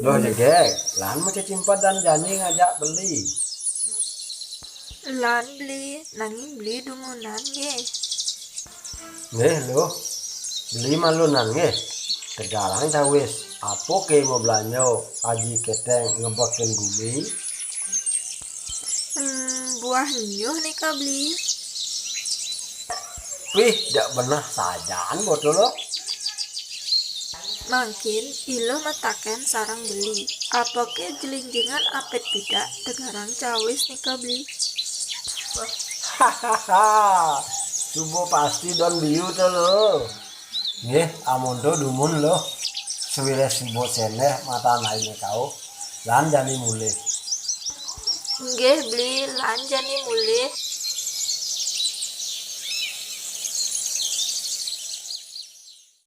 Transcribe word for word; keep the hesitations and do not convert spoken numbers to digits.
Loh, Jegég, lan macecimpat dan jani ngajak beli. Lan beli, nanging beli dumunan nggih. Nggih, Luh. Beli malunan nggih. Tegarang cawis. Apa ké mau belanja Aji Keteng ngebekin gumi? Hmm, buah nyuh nika beli. Wih, dak benah sajaan botol lo. Mangkin ilo mataken sarang beli. Apa ké jelinjingan apit pidak tegarang cawis nika beli. Hahaha. Subo pasti don biu to lo. Nggih, amun to dumun lo. Suwire subo seneh mata naine kau. Lan jani mulih. Nggih, beli lan jani mulih.